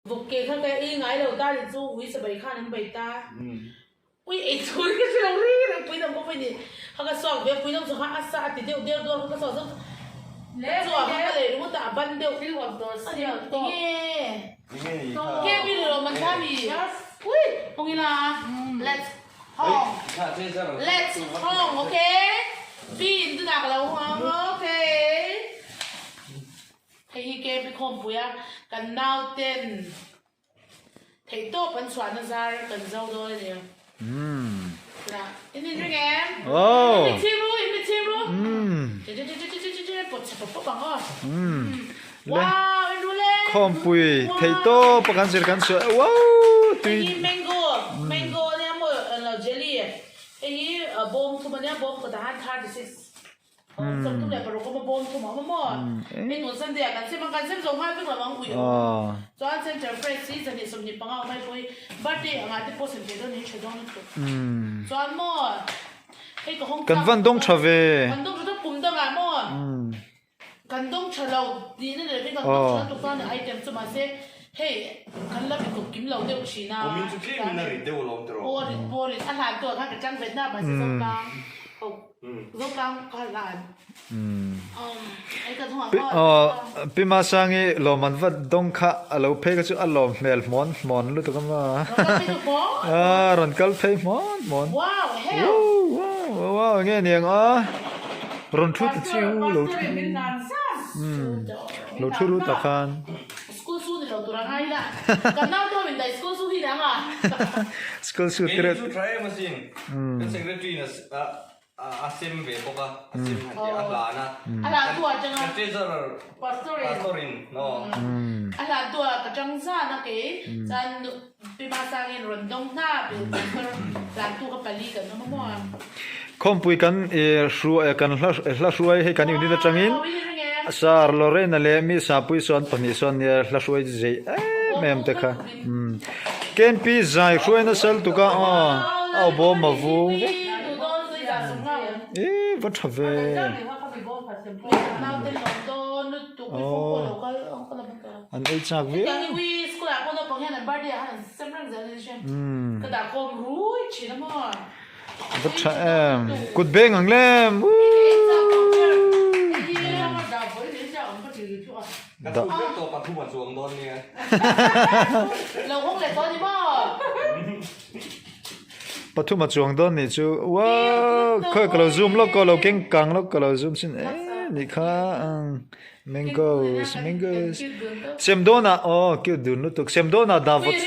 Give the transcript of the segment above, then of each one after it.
Vawk ke kha ka ei ngai lo ta nih chu ui sabai khan an bei ta. Ui ei chhun ka hre lo ri reng pui dang pawh pawh ni kha ka suak ve pui dang chu kha a sa a ti deuh deuh dawn kha ka suak zawk chua kha ka lei ringawt a a ban deuh a ni enge ke mi ri lo man kha mi ui hawng ila let's hawng let's hawng okay pi in tunah ka lo hawng okay hei hi ke pi khawmpui a kan nauten Theihtawp an chhuahna zar kan zo dawn a ni. In in ring em? In mi chhim ru, in mi chhim ru. Che che che che che che pawt chhe pawp pawp ang aw. Wow, in rul e. Khawmpui theihtawp a kan zir kan chhuah wow tui. Hei hi mango, mango ania maw lo jelly. Hei hi bawm thum ania bawm kawtah khan 36. 36 bawm thum a awm a maw? Hei tun Sunday ah kan sem a, kan sem zo nghal vek lo ang ui awm. Chuan Center Fresh hi 125 a awm a, hei pawh hi birthday angah te pawh sem thei dawn niin tha dawn lutuk. Chuan maw hei ka hawng Kan van dawng tha ve. Kan dawng tha dawn kum dangah maw kan dawng tha lo tihna ni lovin kan dawng tha lutuk tan item chu mahse hei kan la mi kum kim lo deuh thin a. Kumin chu tlem in a rit deuh alawm tiraw? Aw a rit pawh a rit, a hlan tu ah khan ka chang vet na mahse zotlang ho. Pi Masangi lawm an va dawng kha a lo phei kha chu a lawm hmel hmawn hmawn lutuk a ma. A rawn kal phei hmawn hmawn. Wow wow enge niang a rawn thu ta chiu lo thu. Lo thu ru ta khan. School su ni lo tur a ngai ila. Kan nau te ho in dai school su hi ni ang a. School su te Chu tha em asin. Kan secretary in a sem ve bawk a, a sem han tih a hlan a. A hlan tu ah tang a. Kan treasurer Pastor in. Pastor in no. A hlan tu ah ka tang zan a kei. Chuan Pi Masang in rawn dawng hna bil pastor hlan tu kha pali kan awm a maw. Khawmpui kan hruai kan hla hruai hei kan unit atangin Sir Lorena leh mi Sapui sawn pahnih sawn nia hla hruai zei em em te kha KNP zai hruai nasa lutuk a aw a bawm a vung vek e va tha ve aw an ei chak viau Va tha em kut beng ang lem Pathum a chuang dawn nih chu wow khawi ka lo zoom lawk aw lo keng kang lawk ka lo zoom sin e nih kha mangoes mangoes sem dawn ah aw cute dun lutuk sem dawn ah dah vawt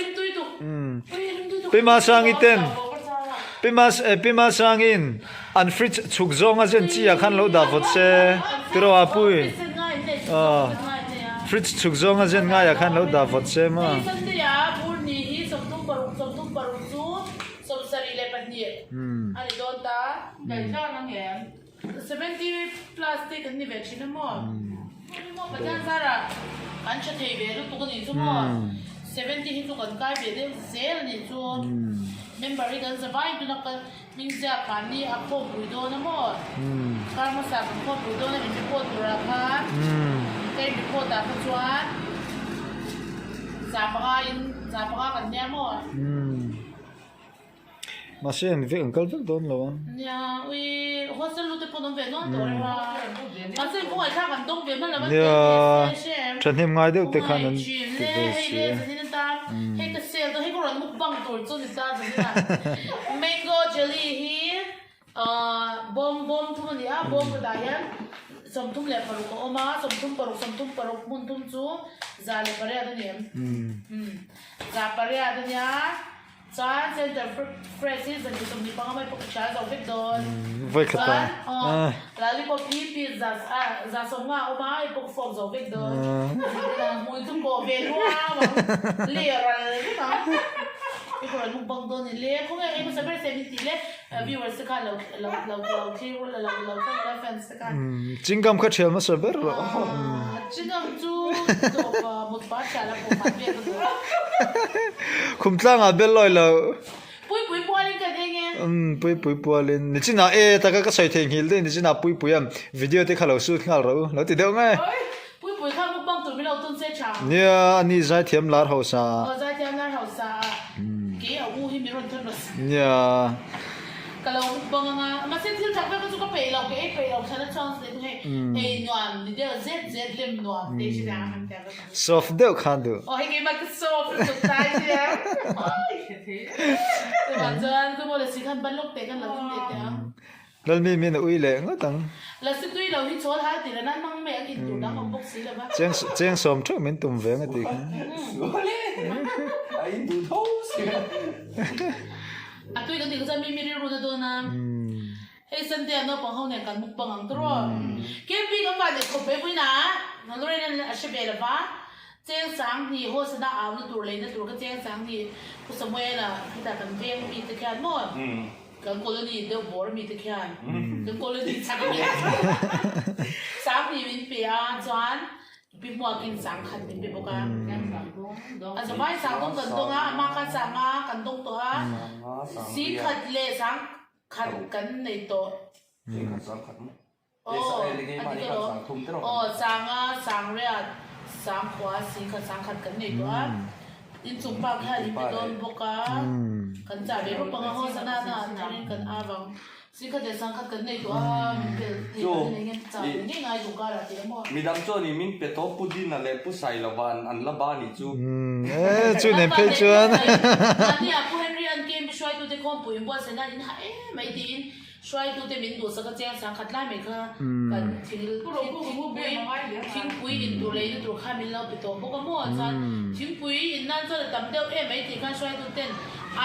Pima Sangi ten Pima Pima Sangin an fridge chhuk zawng a zen chi ah khan lo dah vawt se tiraw a pui aw fridge chhuk zawng a zen ngai ah khan lo dah vawt se maw. Mahse an vek an kal vek dawn lo a. Nia ui hostel lu te pawh an awm ve nual tawh reng a. Mahse in khawngaih thlak an dawng ve hman lo a Nia thahnem ngai deuh te khan an ti ve si a. Hei ka sale dawn hei ka rawn mukbang tur chu ni ta zanin a. Mango jelly hi bawm bawm thum a ni a bawm kawtah hian 36 a awm a 36 36 hmun thum chu 108 a ni em. 108 a nia. Chuan center fresh hi 125 mai pawh ka hria zo vek dawn. Vawikhat a. Chuan aw lollipop hi piece za a za 50 a awm a hei pawh ka fawk zo vek dawn. Hmui chu pawh ve luau ang le ral vek ang. Hei pawh rawn mukbang dawn ni le khawnge eng hmasa ber se min tih le viewers te khan lo lo lo lo thlir ula lo lo thlang ula fans te khan. Chingam kha thial hmasa ber rawh. Chingam chu tawp mut pa thial a pawh hman vel ka duh. Khum tlangah bel lawi lo. Pui pui pualin ka deng e. Umm pui pui pualin. Nichinah e taka ka sawi thei nghil daih nichinah pui pui a video te kha lo shoot nghal rawh u lo ti deuh nge. Pui pui kha mukbang tur min lo tun se tha. Nia, ani zaithiam lar hausa. Aw zaithiam lar hausa a kei a u hi min rawn thawn rawh. Nia. Ka lo bang anga mahse thil thak vek chu ka peih lo ka ei peih lo thlan a chuang se chu hei ei nuam ni deuh zet zet lem nuam te hi hria ang tia ka ti. Soft deuh khan duh. Aw hei keimah ka soft lutuk tai sia. Chuvang chuan ka maw lasi khan ban lawk teh kan lo thun leh teh ang. Lalmi min a ui leh ngawt ang. Lasi tui lo hi chawl hal tih rana mang mai ang in tur dang awm bawk si lo va. Cheng cheng sawm theuh min tum ve ang a tih kha. Sual e! A in duh tho sia. A tui kan tih kha chuan mi mi rilru na dawn a. Hei Sunday ah naupang ho nen kan mukbang ang tawh. Camping kan van neih khawp mai vawiin ah Lorraine a hre ve lo va. Cheng sang hnih Hosana au na tur leina tur kha cheng sang hnih Pu Samuel-a khitah kan veng mi te khian maw kan colony deuh bawr mi te khian kan colony chak mi sang hnih min pe a chuan Pi Hmuakin sang khat min pe bawk a. A zavai sang dawng kan dawng a, ama kha sang a kan dawng tawh a, si khat leh sang khat kan nei tawh. Aw, a ti ka lawm. Aw, sanga, sangriat, sangkhua, singkhat, sangkhat kan nei tawh a. Inchung pa kha in pe dawn bawk a, kan chah ve bawk ang a, haw sana na an tharin kan av ang. Singkhat leh sangkhat kan nei tawh a, min pe thei kan nei nge chah ve ngei ngai duh karah tih a maw. Midang chuan i min pe tawh Pu Dina leh Pu Sailova'n an la ba nih chu. E, chu nen phei chuan. Mahnia Pu Henry an KMP hruaitute khawmpui inbuatsaih nan in hah em mai tiin Hruaitute min duhsak a chiang sang khat lai mai kha kan thil thingpui thingpui in tur leh in tur kha min lo pe tawh bawk a maw chuan thingpui in nan chuan a tam deuh em mai tih khan hruaituten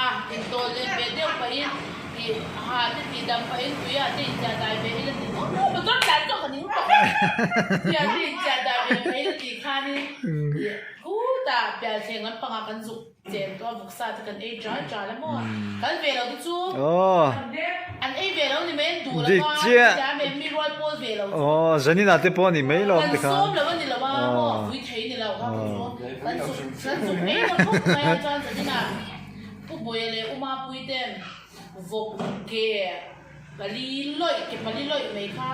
a intawl leh ve deuh pahin ih ha te tih dam pahin tui ah te inchiah dai ve ila tih awm awm a chuan tlan zawk a ning tawh tui ah te inchiah dai ve pahin a tih khanin ih khutah pialthleng lampangah kan zuk Chen tawh a vawksa te kan ei ṭal ṭal a maw? Kal ve lo te chu an ei ve lo ni mai an duh lo a, chutia me mi rual pawl ve lo chu. Aw, zanin ah te pawh a ni mai lo Kan sawm lo a ni lo a maw, vui thei ni lo kha ka chu kan zuk kan zuk ei lo khawp mai a chuan zanin ah Pu Buaia leh U Mapui ten vawk ke Pali lawih, ke pali lawih mai kha.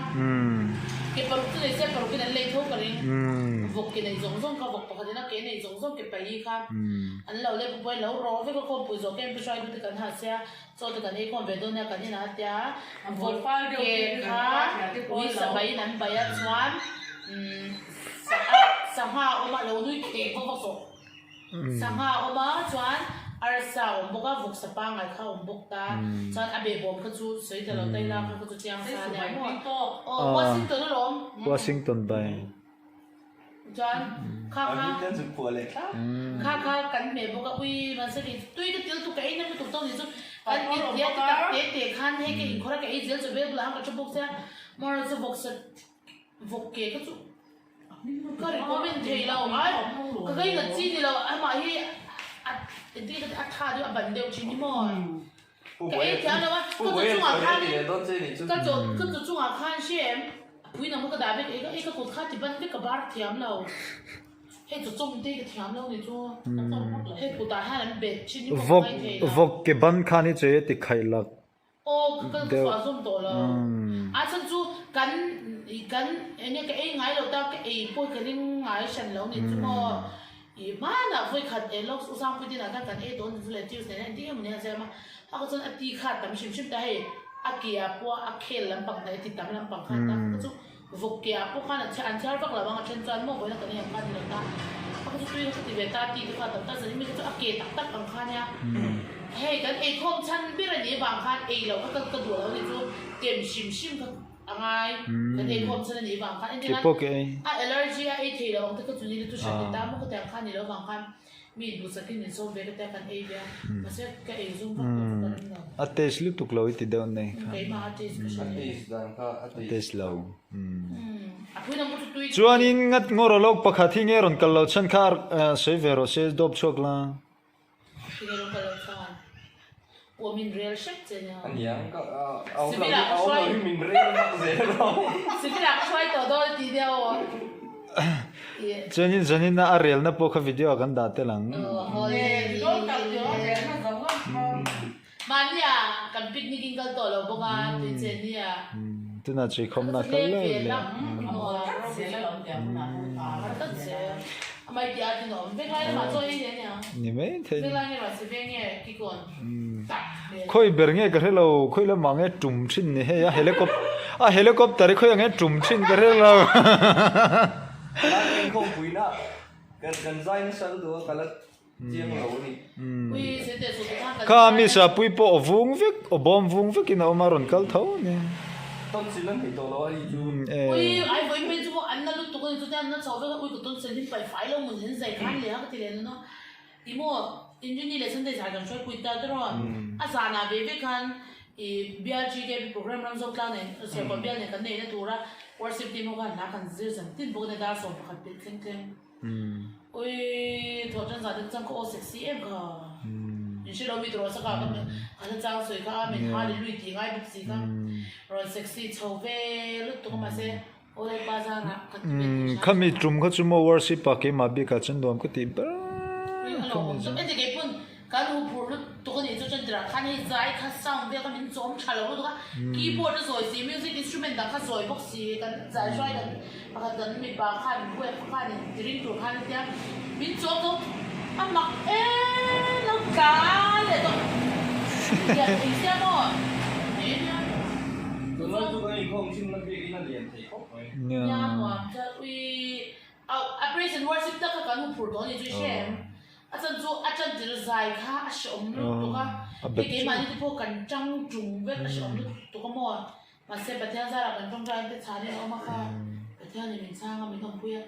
Ke paruk chu nei se paruk in an lei tho ka ring. Vawk ke nei zawng zawng kha vawk pakhat in a ke nei zawng zawng ke pali kha an lo lei pawh pawhin lo rawh vek a khawmpui zawh kem pi hruai te kan ha sia chaw te kan ei khawm ve dawn nia kan inah tia vawk ke kha ui sabai in an bai a chuan sangha awm a lo nui khek vak vak tawh. Sangha a awm a, chuan arsa a awm bawk a, vawksa pangngai kha a awm bawk ta. Chuan a behbawm kha chu sawi ta lo ta ila kha kha chu chiang sa nia maw. Aw Washington alawm. Washington bai. Chuan kha kha kha kha kan hmeh bawk a, ui mahse kei tui ka til tuk ka ei na lutuk tawk ni chu kan in tia ti tak te te khan hei ka inkhawr a ka ei zel chu bel bulah khan ka thu bawk sia, marawh chu vawksa Vawk ke ka chu ka recommend thei lo ai ka kai nat chi ni lo amah hi a engtin nge ka tih a tha deuh a ban deuh thin hi maw ka ei thiam lo a ka chaw chungah khan ka chaw ka chaw chungah khan hre em a pui nang maw ka dah vek ei ka kut kha ti ban vek ka bar thiam lo hei chaw chawm te hi ka thiam lo ni chu hei kutah hian an bet thin hi maw ka ngai thei lo Vawk ke ban khan hi chu ti khaih lak Aw ka kal chhuah zawm tawh lo. A chhan chu kan kan enge ka ei ngai lo ta ka ei pawh hi ka ring ngai hran lo ni chu maw. I hmanah vawi khat e lawk u Sangpui dinah khan kan ei dawn ni chu le Tuesday nen engtin nge maw ni a zem a. A kha chuan a ti kha a tam hrim hrim ta hei a ke ah pawh a khel lampang hnaih a ti tam lampang kha ta kha chu Vawk ke ah pawh khan an chhiar vak lo ang a then chuan maw vawiin a kan ei ang kha a ni lo ta. A kha chu tui kha ti ve ta ti te kha a tam ta zan in mi kha chu a ke tak tak ang kha nia. Hei kan eikhawm chhan ber a nih avang khan ei loh kha ka duh lo a ni chu kem hrim hrim kha a ngai kan eikhawm chhan a nih avang khan entir nan a allergy a ei thei lo ang te kha chu ni le chu hran ni ta maw khatiang kha a ni lo avang khan Mi duhsakin min sawm ve ka tia kan ei ve a, mahse ka ei zum vak tawh chu ka ring lo. A taste lutuk lo i ti deuh nei kha. Keimah a taste ka hre A taste dan kha a taste. A taste lo. A pui dang pawh chu tui. Chuanin ngat ngawr a lawk pakhat hi nge rawn kal lo chhan kha sawi ve rawh se dawp chhuak la. Tinge rawn kal lo chhan? Aw min rel hrep che nia. Aniang ka a awm lo a awm lo hi min rel vak zel lo. Civil ah ka hruai tawh dawn ti nia aw. Chuanin zanin a a relna pawh kha video ah kan dah tel ang. Mahnia kan picnic in kal tawh lo bawk a tui che nia. Tunah chhui khawmna kal lo le. Ni mai thei ni. Khawi ber nge ka hre lo, khawi lamah nge tum thin ni hei a helicopter a helicopter hi khawi ang nge tum thin ka hre lo. Kha mi sapui pawh aw vung vek, aw bawm vung vekin a awm a rawn kal tho a ni. Ui thawh tan zan te chuan ka aw sexy em kha. Min hre lo mi tawh saka ka ka hla chang sawi kha amen hallelujah tih ngai bawk si kha. Rawn sexy chho ve lutuk a mahse aw Lalpa zarah ka ti ve tih hram. Khami tum kha chu maw worship ah keimah bikah chuan nuam ka tih ber khami chu. Enti keipun Kan huphurh lutuk a nih chu chantirah khan hei zai kha sound vel kha min chawm tha lo lutuk a, keyboard a zawi si, music instrument dang kha zawi bawk si, kan zai hruai kan pakhat kan mipa khan web khan in ti ring tur khan a tia min chawm tho a mak em lo tlai leh tawh lian thei sia maw nei ania. Tunlai chu kan inkhawm thin na biakin a lian thei khawp mai. Nia nuam chuan ui a praise and worship tak kha kan huphurh tawh a nih chu i hre em? A chan chu a chantir zai kha a hrehawm lutuk a, hei keimahni te pawh kan tang tung vek a hrehawm lutuk a maw? Mahse Pathian zarah kan tawngtai te chhanin a awm a kha, Pathianin min chhang a min awmpui a,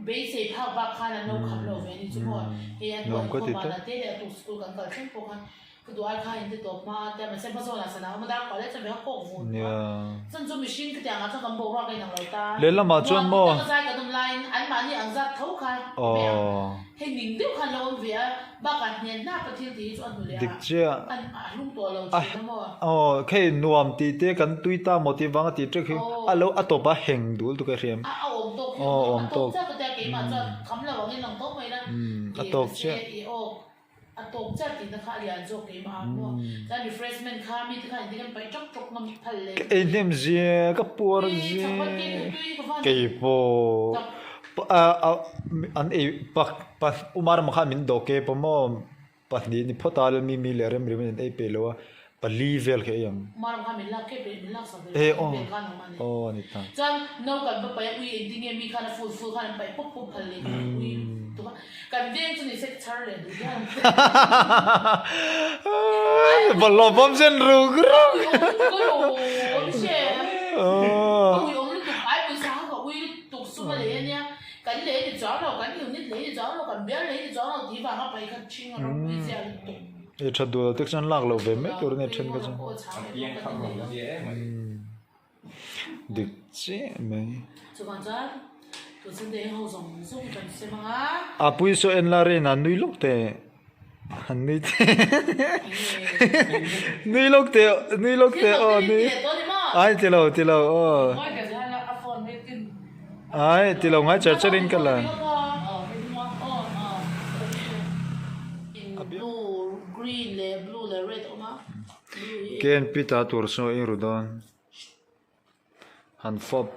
beisei phak bak khan an lo kham lo ve a ni chu maw? Hei a tuan khawm ah te leh a tuk school kan kal thleng pawh khan Ka duh ai kha in ti tawp hma a tia mahse hmazawnah sana awm a dar kuah leh chuan vek a kawk vun tawh a. Chuan chu mihring khitiang ah chuan kan boruak a inang lo ta. Lehlamah chuan maw? Nuam ti taka zai kan awm laiin anmahni ang zat tho kha mai ang. Hei ning deuh khan lo awm ve a, bakah hnen hnap a thil tih hi chu a hnu leh Dik chiah. a a hlung tawh lo thin a maw? Aw khei nuam tih te kan tui ta maw tih vanga tih ṭek hi a lo a tawp a heng dul tuk a hriam. A a awm tawk hi a tawk chiah ka tia keimah chuan kham lo angin lang tawp mai la. A tawk chiah. I aw A tawp chiah tihna kha a lian zawk keimah ah maw. Chuan refreshment kha mite khan engtin an paih ṭawk ṭawk ngam phal leh. Ka ei hnem zia, ka puar zia. Kei pawh an ei pa Umar emaw khan min dawh kep a maw pahnih ni phawt a Lalmimi leh Remremi an ei peih lo a. Pali vel khi ei ang. Mara kha min lak kep min lak sak ve Eh aw vel khan awm a ni. Aw a ni ta. Chuan no kan va paih a ui engtin nge mi khan a ful ful khan an paih pawp pawp phal leh khan ui tuk a kan veng chu ni se ka chhar leh duh hian. Bawlhhlawh bawm zen ruk ruk. Ui awm lutuk a lawm che. Aw. Ui awm lutuk ai pawisa kha ka ui lutuk sum a lei a nia kan lei ni chuang lo kan unit lei ni chuang lo kan bial lei ni chuang lo tih vanga paih kha ṭhing a ropui zia lutuk. E tha duh lo te chuan lak loh ve mai tur a ni then kha chu. Dik chiah mai. A pui saw en la rin a nui lawk teh han nui teh nui lawk teh nui lawk teh aw nui ai ti lo ti lo aw ai ti lo ngai char char in ka la. Ken pita tur saw i ru dawn han fawp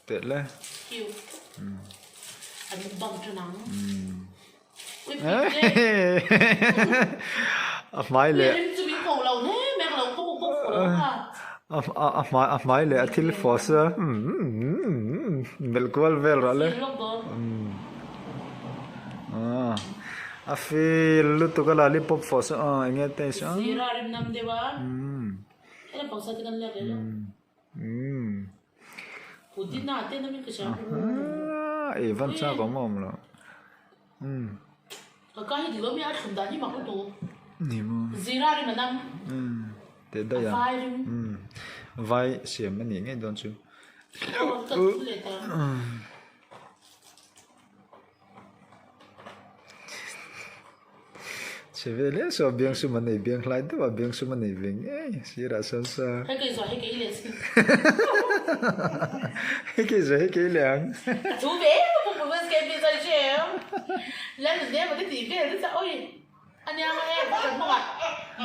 teh le. A hmai leh a hmai leh a thil fawh sa melh kual vel rawh le. A feel lutuk a lollipop fawh saw aw eng nge taste a. Ei van chak awm awm lo. Ni maw. Teh daih a. Vai siam a nih ngei dawn chu. Chhe ve hle saw biang sum an nei biang hlai deuh a biang sum a nei ve ngei sirah sawn sa. Hei kei zawh hei kei leh si. Hei kei zawh hei kei leh ang. Ka thu ve em a pupui bus kei pi sawi hre em. Lal nu nem a ti tih vel te cha oi. Ania nga e ka hmanga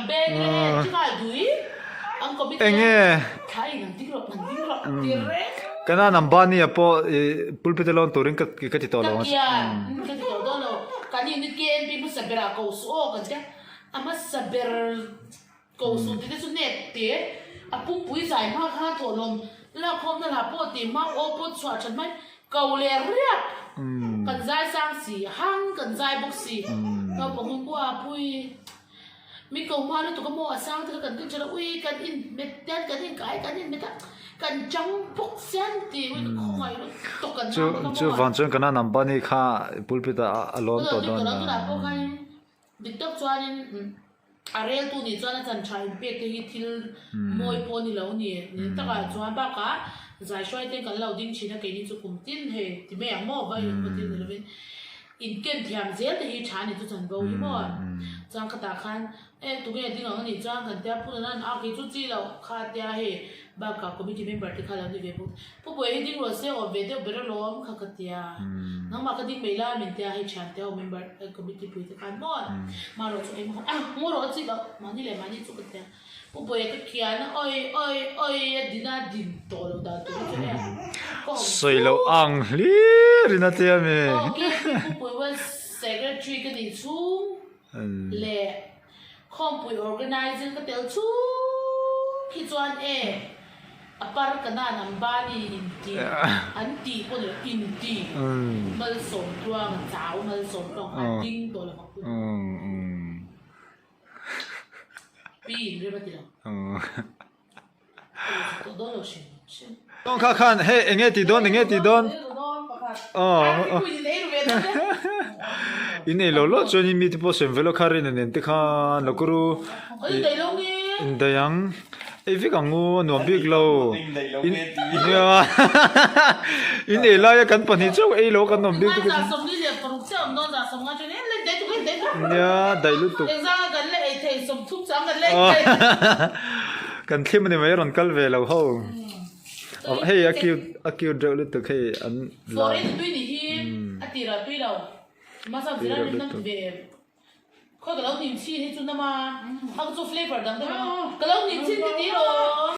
beng le chinga dui ang committee. Enge. Thla in an ding rawh an ding rawh ti reng. Kanan Ambani a pawh i pulpit a lawn turin ka ka ti tawh lo Ka kian ka ti tawh dawn lo. Kan unit KNP hmasa berah ko suh aw kan tia. A hmasa ber ko suh tih te chu net te a pumpui zai hma khan thawhlawm lakkhawmna lah pawh tih hma aw pawh chhuah that mai ko leh riap kan zai sang si hang kan zai bawk si naupang hun pawh a pui. Min ko hma lutuk a maw a sang te kha kan ken thin a ui kan in met hian kan in kai kan in met a kan chang bawk sian ti ui ka khawngaih lutuk kan Chu nau te kha chu maw vang chuan kan Ambani kha pulpit ah a lawn Tunah tawh chu dawn ka lo a. tunah pawh khan dik tak chuanin a rel tu nih chuan a chan tha in pek te hi thil mawi pawh a ni lo a ni. Ni takah chuan bakah zai hruai te kan lo ding thin a keini chu kum tin hei ti mai ang maw vai hun pawh thil ni lovin In ken thiam zel te hi tha a ni chu chanvo hi maw? Chuan khatah khan e tunge ding ang a nih chuan kan tia phun an a kei chu chi loh kha tia hei bakah committee member te kha lo ni ve bawk. Pu Buai hi ding rawh se awm ve deuh ber alawm kha ka tia. Nangmah ka ding mai la min tia hei thian te ho member committee pui te khan maw? Marawh chu engmah a ngaw rawh a chi loh mahni leh mahni chu ka tia. Pu Buaia ka khian a oi oi oi a din a din tawh lo dan tur hi chu e ka awm Sawi loh ang hlir in a tia mi. Aw KP Pu Pui World Secretary ka nih chhung leh Khawmpui Organizing ka tel chhung hi chuan e a par ka nan Ambani inti an tih pawh ni lo inti Malsawmtluang a chau Malsawmtluang kha a ding tawh lo vang pui. Pi in rem a ti lo. Tawh dawn lo hrim hrim. Tawng kha khan hei enge ti dawn enge ti dawn. In ei lo lo chuan in mi te pawh sawi velo kha rin a nen te khan lo kuru. In daih ang. Ei vek ang u a nuam bik lo. In ei laia kan pahnih chauh ei lo kan nuam bik tuk. Nia daih lutuk. Kan thlim a ni mai a rawn kal ve lo ho. Hei a cute a cute reuh lutuk hei an la. Tui reuh lutuk. Khawi ka lo hnim chhin hi chu nama a chu flavor dang deuh a ka lo hnim chhin ka ti lo.